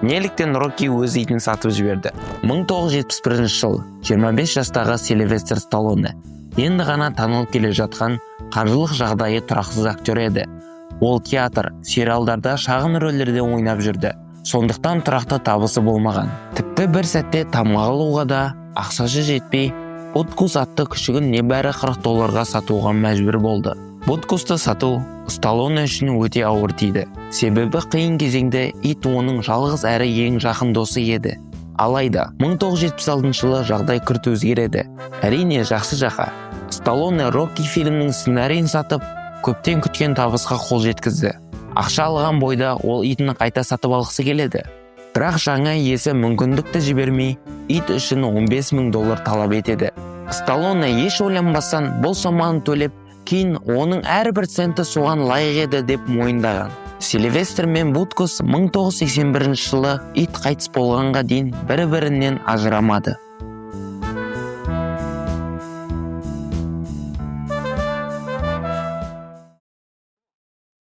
Неліктен Рокки өз итін сатып жіберді? 1971 жыл. 25 жастағы Сильвестр Сталлоне енді ғана танылып келе жатқан, қаржылық жағдайы тұрақсыз актер еді. Ол театр, сериалдарда шағын рөлдерде ойнап жүрді, сондықтан тұрақты табысы болмаған. Тіпті бір сәтте тамақ алуға да ақшасы жетпей, Буткус атты күшігін небәрі 40 долларға сатуға мәжбүр болды. Буткусты сату Сталлоне үшін өте ауыр тиді, себебі қиын кезеңде ит оның жалғыз әрі ең жақын досы еді. Алайда 1976 жылы жағдай күрт өзгереді, әрине, жақсы жаққа. Сталлоне «Рокки» фильмінің сценарийін сатып, көптен күткен табысқа қол жеткізді. Ақша алған бойда ол итін қайта сатып алғысы келеді, бірақ жаңа иесі мүмкіндікті жібермей, ит үшін 15 мың доллар талап етеді. Сталлоне еш ойланбастан бұл соманы төлеп, кейін оның әрбір центі соған лайық еді деп мойындаған. Сильвестр мен Буткус 1981 жылы ит қайтыс болғанға дейін бір-бірінен ажырамады.